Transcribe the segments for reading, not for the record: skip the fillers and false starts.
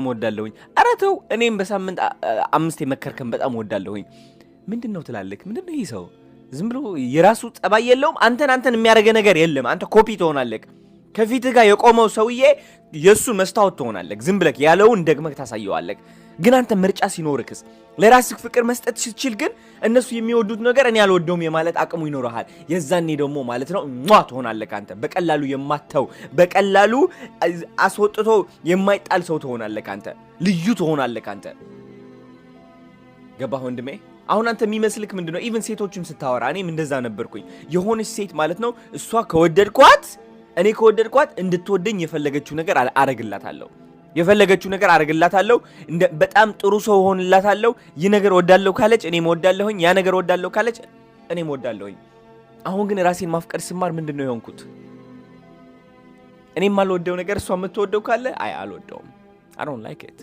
እወዳለሁኝ። ኧረ ተው፣ እኔም በሳምንት 5 መከርከም በጣም እወዳለሁኝ። ምንድን ነው ትላለህ? ምንድን ነው ይህ ሰው? ዝም ብሎ የራሱ ጸባይ የለውም። አንተን የሚያደርገ ነገር የለም። አንተ ኮፒ ትሆናለህ። ከፊትህ ጋር የቆመው ሰውዬ የእሱ መስታወት ትሆናለህ። ዝም ብለህ ያለውን ደግመህ ታሳየዋለህ። ግን አንተ ምርጫ ሲኖርክስ፣ ለራስህ ፍቅር መስጠት ስትችል ግን እነሱ የሚወዱት ነገር እኔ አልወደውም የማለት አቅሙ ይኖርሃል። የዛኔ ደግሞ ማለት ነው ሟ ትሆናለህ። አንተ በቀላሉ የማተው፣ በቀላሉ አስወጥቶ የማይጣል ሰው ትሆናለህ። አንተ ልዩ ትሆናለህ። አንተ ገባህ ወንድሜ? አሁን አንተ የሚመስልክ ምንድን ነው? Even ሴቶችም ስታወራ እኔም እንደዛ ነበርኩኝ። የሆነች ሴት ማለት ነው እሷ ከወደድኳት፣ እኔ ከወደድኳት እንድትወደኝ የፈለገችው ነገር አረግላታለሁ። የፈለገችው ነገር አረግላታለሁ። በጣም ጥሩ ሰው ሆንላታለሁ። ይህ ነገር ወዳለሁ ካለች እኔም ወዳለሁኝ፣ ያ ነገር ወዳለሁ ካለች እኔም ወዳለሁኝ። አሁን ግን ራሴን ማፍቀር ስማር ምንድን ነው የሆንኩት? እኔም የማልወደው ነገር እሷ የምትወደው ካለ አይ አልወደውም። I don't like it።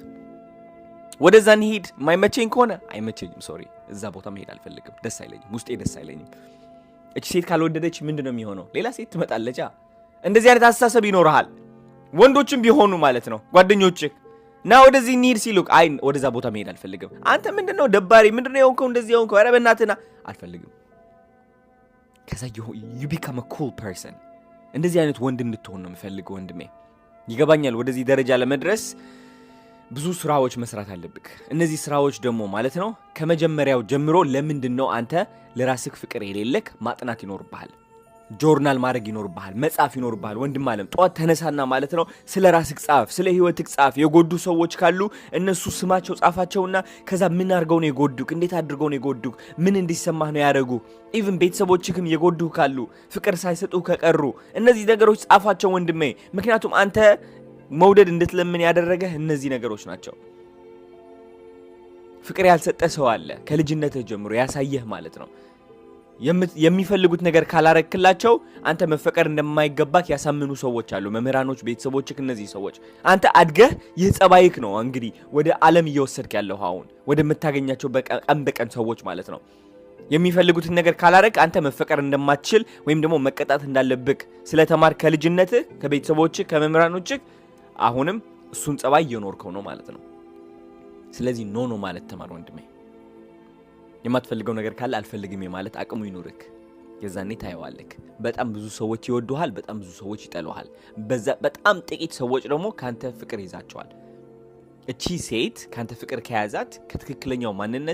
ወደዛ እንሂድ። የማይመቸኝ ከሆነ አይመቸኝም። Sorry፣ እዛ ቦታ መሄድ አልፈልግም። ደስ አይለኝም፣ ውስጤ ደስ አይለኝም። እቺ ሴት ካልወደደች ምንድን ነው የሚሆነው? ሌላ ሴት ትመጣለች። እንደዚህ አይነት አስተሳሰብ ይኖርሃል። ወንዶችም ቢሆኑ ማለት ነው፣ ጓደኞችህ ና ወደዚህ እንሂድ ሲሉክ አይ ወደዛ ቦታ መሄድ አልፈልግም። አንተ ምንድን ነው ደባሪ፣ ምንድን ነው የሆንከው? እንደዚህ የሆንከው? ኧረ በእናትህ ና፣ አልፈልግም። ከዛ you become a cool person። እንደዚህ አይነት ወንድ እንድትሆን ነው የምፈልገው ወንድሜ። ይገባኛል። ወደዚህ ደረጃ ለመድረስ ብዙ ስራዎች መስራት አለብክ። እነዚህ ስራዎች ደግሞ ማለት ነው ከመጀመሪያው ጀምሮ ለምንድን ነው አንተ ለራስህ ፍቅር የሌለክ ማጥናት ይኖርብሃል። ጆርናል ማድረግ ይኖርብሃል። መጻፍ ይኖርብሃል። ወንድም አለም፣ ጠዋት ተነሳና ማለት ነው ስለ ራስህ ጻፍ፣ ስለ ህይወትህ ጻፍ። የጎዱ ሰዎች ካሉ እነሱ ስማቸው ጻፋቸውና ከዛ ምን አድርገው ነው የጎዱክ? እንዴት አድርገው ነው የጎዱክ? ምን እንዲሰማህ ነው ያደረጉ? Even ቤተሰቦችህም የጎዱህ ካሉ፣ ፍቅር ሳይሰጡህ ከቀሩ እነዚህ ነገሮች ጻፋቸው ወንድሜ። ምክንያቱም አንተ መውደድ እንድትለምን ያደረገህ እነዚህ ነገሮች ናቸው። ፍቅር ያልሰጠ ሰው አለ ከልጅነትህ ጀምሮ ያሳየህ ማለት ነው። የሚፈልጉት ነገር ካላረክላቸው አንተ መፈቀር እንደማይገባክ ያሳምኑ ሰዎች አሉ፣ መምህራኖች፣ ቤተሰቦችህ። እነዚህ ሰዎች አንተ አድገህ ይህ ጸባይክ ነው እንግዲህ ወደ ዓለም እየወሰድክ ያለው፣ አሁን ወደምታገኛቸው በቀን በቀን ሰዎች ማለት ነው። የሚፈልጉትን ነገር ካላረክ አንተ መፈቀር እንደማትችል ወይም ደግሞ መቀጣት እንዳለብክ ስለተማርክ ከልጅነትህ ከቤተሰቦችህ ከመምህራኖችህ አሁንም እሱን ጸባይ እየኖርከው ነው ማለት ነው። ስለዚህ no no ማለት ተማር ወንድሜ። የማትፈልገው ነገር ካለ አልፈልግም የማለት አቅሙ ይኑርክ። የዛኔ ታየዋለክ። በጣም ብዙ ሰዎች ይወዱሃል፣ በጣም ብዙ ሰዎች ይጠሉሃል። በዛ በጣም ጥቂት ሰዎች ደግሞ ካንተ ፍቅር ይዛቸዋል። እቺ ሴት ካንተ ፍቅር ከያዛት ከትክክለኛው ማንነት